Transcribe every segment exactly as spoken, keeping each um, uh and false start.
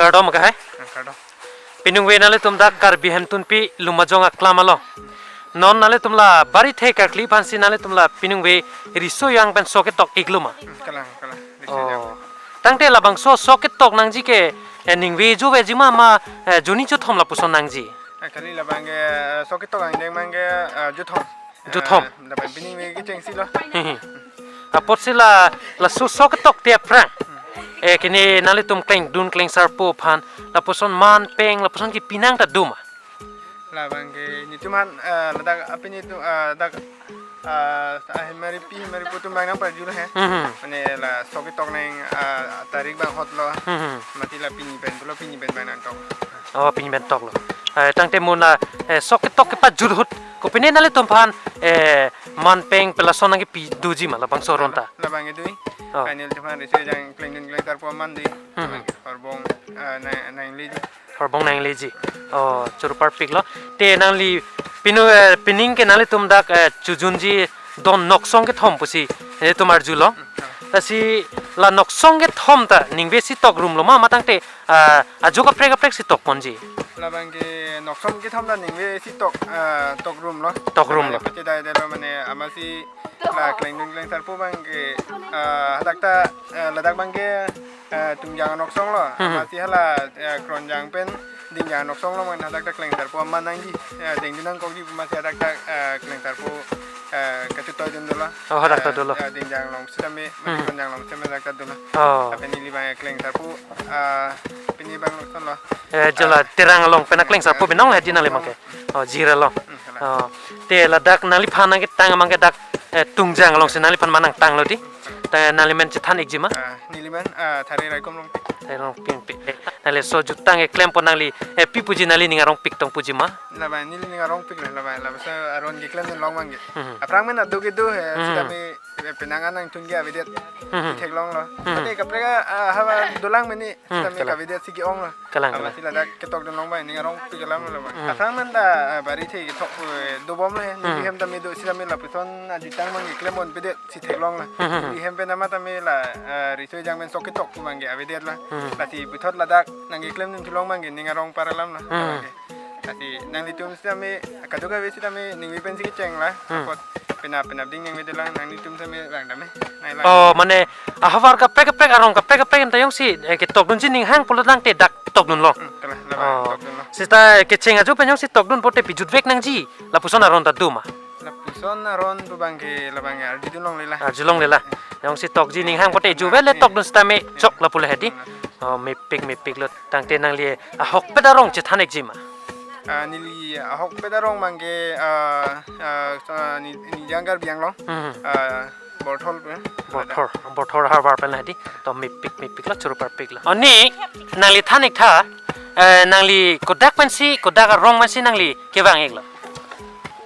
Kardom kahai. Kardom. Piningve nanglitum dak Karbi Hemtunpi Lumajong aklam along. Non nanglitum la Barithe karkli aphansi nanglitum la piningve riso yang pen sok ketok iklo ma. Kalang, kalang. Riso yang. Oh. Tangte labangso sok ketok nangji ke, eh, ningve juve jima ma, eh, juni juthom lapuson nangji. Eh, kali labang ke, eh, sok ketok angdeng abang ke, eh, juthom. Juthom. Eh, labang piningve kechengsi lo. Apotsi la, laso sok ketok te aphrang, eh, kini nanglitum klengdun klengsarpo aphan, lapuson man peng, lapuson kipi nang ta do ma. Labang ke nelitum aphan, eh, ladak aphi nelitum, eh, dak, eh, ahemari pi, ahemari pu atum abang nangparjulo he. Hmm. Mane la sok ketok nang, eh, tarik abang hotlo. Hmm. Mati la pini pen, pulo pini pen abang nangtok. Oh, pini pen toklo. Eh, tangte mo na, eh, sok ketok kepajut ahut, kopine nanglitum aphan, eh, man peng pen lason nangkipi doji ma labangso aron ta. Labang ke do. Oh. Nelitum aphan riso ejang klengdun klengsarpo aman do. Hmm. Horbong, eh, nang, nangleji. Horbong nangleji. Oh, choro parpiklo. Te nangli pinu, eh, pining ke nanglitum dak, eh, chojunji don noksong kethom pusi nelitum arjulo. Hmm. Lasi la noksong kethom ta ningve si tok rumlo ma, ma tangte, ah, ajo kaprek kaprek si tok ponji. Labang ke noksong kethom ta ningve si tok, ah, tok rumlo. Tok rumlo. Mane pachedai detlo mane amatsi la klengdun klengsarpo abang ke, ah, hadak ta, ah, ladak abang ke, ah, Tungjang noksong lo. Hmm. Amatsi hala, ah, Kronjang pen Dingjang noksong lo mane hadak ta klengsarpo aman nangji. Ah, dengdun nangkokji amatsi hadak ta, ah, klengsarpo, ah, kachetoidun dolo. Oh, hadak ta dolo. Ah, Dingjang along sitame, hmm, mane Kronjang along sitame hadak ta dolo. Oh. Lapen neli abang ke klengsarpo, ah, pini abang noksong lo. Eh, jala, ah, Terang along pen aklengsarpo, hmm, binong la di nangli abang ke. Oh, Jir along. Hmm, kalang. Oh, te ladak nangliphan nangketang abang ke dak, eh, Tungjang alongsi nangliphan ma nangtanglo di. Ta nangli men chethan ikji ma? Ah, neli men, ah, Thare Raikom Rongpi. Thare Rongpi, pi. Eh, nangli laso jutang keklem pon nangli, eh, pi puji, nangli ning arong pik tong puji ma? Labang neli ning arong pik la, labang, labangso aron keklemdun long abang ke. Hmm. Aphrang men ado kedo he, hmm, sitame, eh, penang anang thun ke avedet. Hmm. Theklonglo. Hmm. Ate kaprek, ah, hava dolang meni, hmm, sitame, kalang, kavedet si ke-onglo. Kalang, kalang. Amatsi ladak ketokdun long abang ning arong pik alam lo abang. Hmm. Aphrang men ta, ah, Barithe kethok, eh, dobom lo he. Hmm. Neli hem tame do sitame lapuson ajutang abang keklem ponpedet si theklonglo. Hmm. Neli hem pen amat tame la, ah, riso ejang pen sok ketok pu abang ke avedet lo. Hmm. Lasi puthot ladak nangkeklemdun thu long abang ke ning arong par alam lo. Hmm. Abang ke. Lasi nanglitum sitame, kadokave sitame ningve pensi kecheng la. Hmm. Apot penap penap ding ningve dolang, nanglitum sitame abang tame. Nai lang. Oh, mane ahavar kaprek kaprek, arong kaprek kaprek anta jongsi, eh, ketokdunji ning hang pulo tangte dak tokdunlo. Hmm, kalang, labang, oh, tokdunlo. Seta kecheng ajo pen jongsi tokdun pote pi jutvek nangji, lapuson aron ta do ma? Lapuson aron pu abang ke labang arjudun longle la. Arju longle la. Jongsi tokji ning hang pote juve le tokdun sitame chok lapu le he di. Hmm. Oh, mepik mepiklo. Tangte nangli ahokpet arong chethan ikji ma? Ah, neli ahokpet arong abang ke, ah, ah, so, ne, ne jang Karbi Anglong. Hmm. Ah, Borthol, eh? Borthol, Borthol harbar pen la di. To mepik, mepiklo, choro parpiklo. Oh, ne, nangli than ik tha, eh, nangli kodak pensi, kodak arong pensi nangli kevang iklo?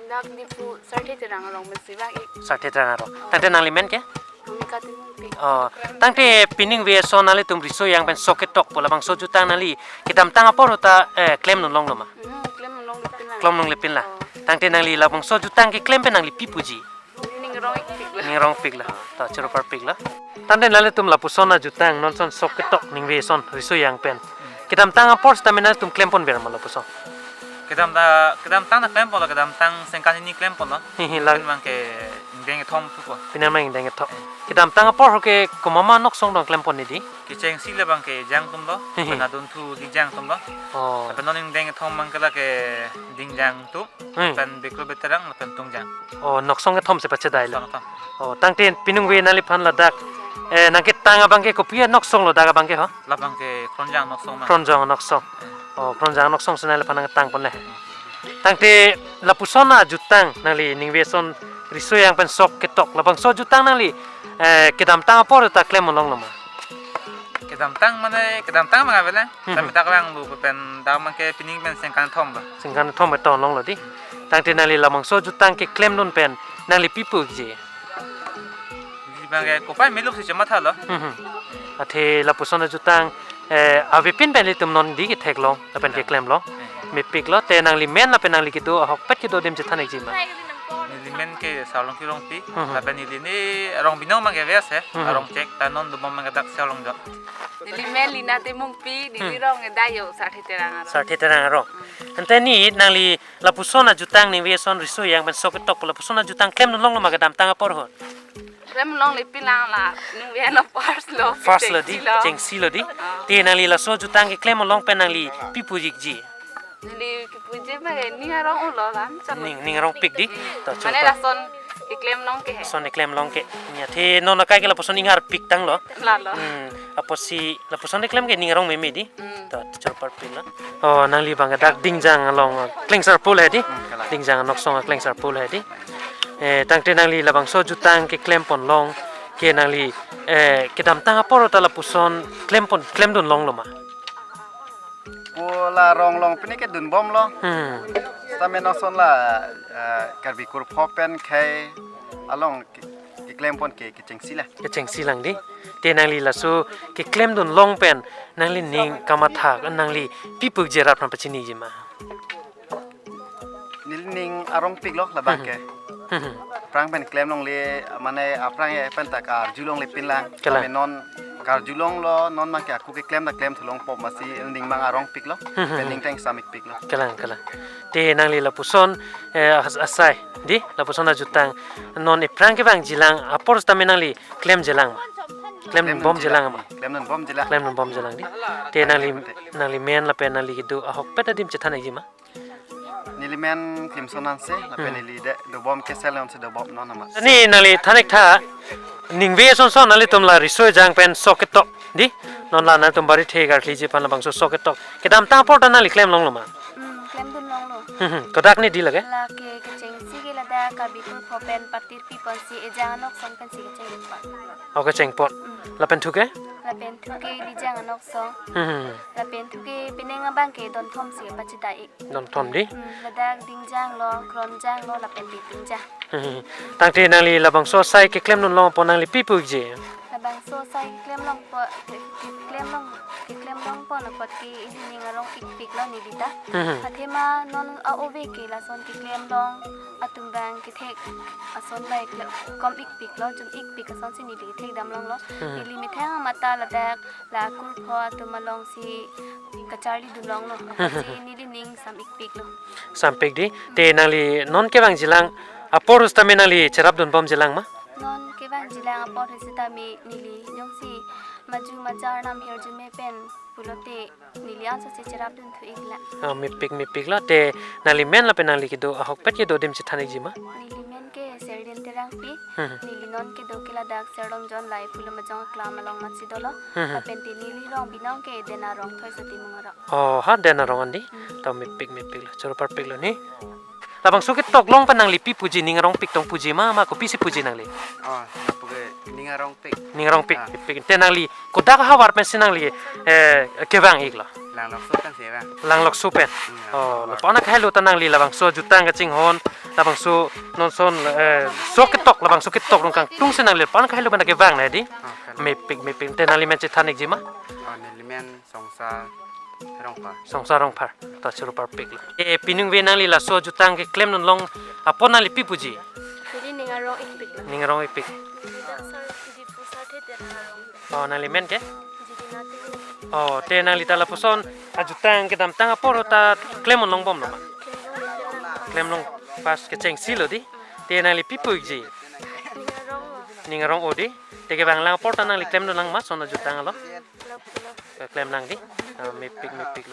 Dak Diphu Sarthe Terang arong pensi vang ik. Sarthe Terang arong. Oh. Tangte nangli men ke? Bhumika Timungpi. Oh, tangte piningve ason nanglitum riso ejang pen sok ketokpo, labangso jutang nangli kedamtang apor ahut ta, eh, klemdun longlo ma? Hmm, klemdun longle pin la. Klemdun longle pin la. Oh. Tangte nangli labangso jutang keklem pen nangli pi puji? Ning arong ikpik la. Ning arong pik la. To choro parpiklo. Tangte nanglitum lapuson ajutang non ason sok ketok ningve ason riso ejang pen kedamtang apor sitame nanglitum klem ponver ma lapuson? Kedam ta, kedamtang ta klem ponlo, kedamtang sengkan hini klem ponlo. Hi, hi, lang. Pini abang ke ingdeng kethom thupo. Pini abang ingdeng kethom. Eh. Kedamtang apor ahut ke komat ma noksong dong klem pon ne di? Kechengsi labang ke Jang atum lo. Hi, hi. Pen adun thu Dingjang atum lo. Oh. Lapen non ingdeng kethom abang ke la ke Dingjang atum. Hmm. Lapen Beklo Beterang, lapen Tungjang. Oh, noksong kethom si pachedai lo. Noksong kethom. Oh, tangte piningve nangliphan ladak, eh, nangketang abang ke kopi anoksong lo dak abang ke ho? Labang ke Kronjang noksong ma. Kronjang noksong. Eh. Oh, Kronjang noksong si nangliphan nangtang pon le. Hmm. Tangte lapuson ajutang nangli ningve ason riso ejang pen sok ketok, labangso ajutang nangli, eh, kedamtang apor ta klem longlo ma? Kedamtang mane, kedamtang abang ave la. Hmm. Tame dak vanglo pen dak abang ke pining pen sengkan kethom lo. Sengkan kethom beton longlo di. Tangte nangli labangso ajutang keklemdun pen nangli pi puji? Di abang ke kopai meluk si chematha lo. Hmm, hmm. Athe lapuson ajutang, eh, avepin pen ilitum non di ketheklong lapen, ya, keklemlong. Eh. Mepiklo, te nangli men lapen nangli kedo ahokpet kedo adim chethan ikji ma? Neli Men ke Sarlongki Rongpi, Hmm. lapen neli ni Rongbinong abang ke ave ase, Hmm. Rongchek, ta non dun bom abang ke dak Sarlongjon. Neli men Lina Timungpi, neli Hmm. rong ke Dayo, Sarthe Terang arong. Sarthe Terang arong. Ante ni nangli lapuson ajutang ningve ason riso yang pen so ketok lapuson ajutang klemdun longlo ma kedamtang apor ahut? Klemdun longle pinlang la, ningve ano first lo, First lo di, chengsi lo. Chengsi lo di. Ah. Te nangli laso ajutang keklem along pen nangli pi puji ikji? Neli pi puji ma ke ning arong-o lo lam, chang Ning, ning arongpik di. Hmm. To, Mane choro. Lason keklem long ke he. Lason keklem long ke. Ya, te non akai ke lapuson ning arpik tanglo. Lalo. Hmm. Apotsi lapuson keklem ke ning arong meme di. Hmm. To, choro parpik lo. Oh, nangli abang ke dak Dingjang along, eh, klengsarpo le di. Hmm, kalang. Dingjang anok song, eh, klengsarpo le di. Eh, tangte nangli labangso ajutang keklem pon long ke nangli, eh, kedamtang apor ta lapuson klem pon, klemdun longlo ma? Pu la rong long pini ke dun bomlo. Hmm. Sitame non ason la, eh, Karbi kurpho pen khei along ke, keklem pon ke, kechengsi la. Kechengsi lang di. Te nangli laso keklemdun long pen nangli ning kamathak nangli pi puji rat phan pachiniji ma? Neli ning arongpik lo labang ke. Hmm. Aphrang pen klem longle, mane aphrang ke pen ta karju longle pinlang. Kalang. Tame non karju longlo, non ma ke aku keklem ta klemthu longpo, masi ning abang arongpik lo. Hmm. Pen ning teng sam ikpik lo. Kalang, kalang. Te nangli lapuson, eh, as-, asai di, lapuson ajutang non ephrang kevangji lang apor sitame nangli klemji lang ma? Klemdun bomji lang ma? Klemdun bomji lang. Klemdun bomji lang di. Te nangli, nangli men lapen nangli kedo ahokpet adim chethan ikji ma? Neli men Klimson Hanse, lapen Hmm. neli de dobom ke Sarlongjon si dobom non amat. Ni nangli than ik tha, ningve ason son nanglitum la riso ejang pen so ketok di. Non la nangtum bari the karkliji aphan labangso so ketok kedamtang apor ta nangli klem longlo ma? Hmm, klemdun longlo. Hmm, hmm. Kodak ni di lake? Lake kechengsi ke ladak Karbi kurpho pen patir pi ponsi ejang anok song pensi kecheng pon. Oh, kecheng pon. Hmm. Lapen thu ke? Lapen thu ke Lijang anok song. Hmm, hmm. Lapen thu ke penang abang ke don thom si pachida ik. Don thom di? Hmm, ladak Dingjang lo, Kronjang lo, lapen Dingjang. Hmm. Tangte nangli labangso asai keklemdun long apot nangli pi pu ikji? Labangso asai keklem long apot, ke-, keklem long, keklem long pon apot ke ili ning arong ikpik lo neli ta. Hmm. Athema non a-ove ke lason keklem long atum abang kethek ason bai kle-, kom ikpik lo, jum ikpik asonsi neli kethek dam longlo. Hmm. Neli methang amat ta ladak la kurpho atum alongsi kacharlidun longlo. Apotsi neli ning sam ikpik lo. Sam pik di. Te nangli non kevangji lang apor sitame nangli cherapdun bomji lang ma? Non kevangji lang apor sitame neli jongsi maju majar nam hirjume pen pulote neli ansose cherapdun thu ik lang. Ah, mepik, mepik lo. Te nangli men lapen nangli kedo ahokpet kedo adim chethan ikji ma? Neli men ke Serdin Terangpi. Hmm. Neli non kedo ke ladak Sarlongjon, lai Phulomajong aklam along amatsi dolo. Hmm. Lapen te neli rong binong ke Dena Rongthoi Soti Mungaro. Oh, ha, Dena Rong an di. Hmm. To mepik, mepik lo. Choro parpik lo ni. Labangso ketok long pen nangli pi puji, ning arongpik tong puji ma, ma kopisi puji nangli? Oh, lapu ke ning arongpik. Ning arongpik, Ah. pik. Te nangli kodak ahavar pensi nangli, eh, kevang iklo? Langlokso pensi vang. Langlokso pen. Hmm, Oh, langlokso. Lapu-an akhai lo ta nangli labangso ajutang kachinghon, labangso non ason, eh, so ketok, labangso ketok rong kangtungsi nangli lapu-an akhai lo pen kevang na di? Oh, kalang. Mepik, mepik. Te nangli men chethan ikji ma? Oh, neli men Songsa Rongphar. Songsa Rongphar. To choro parpik lo. Eh, piningve nangli laso ajutang keklemdun long apot nangli pi puji? Neli ning arong ikpik lo. Ning arong ikpik. Neli dak sar, Diphu Sarthe Terang arong. Oh, nangli men ke? Jidina Timung. Oh, te nangli ta lapuson ajutang kedamtang apor ta klemdun long bomlo ma? Klemdun long. Klem long pas kechengsi lo di. Te nangli pi pu ikji? Ning arong lo. Ning arong-o di. Te kevang lang apor ta nangli klemdun lang ma, son ajutang lo? Klem lang di. Ah, mepik, mepik lo.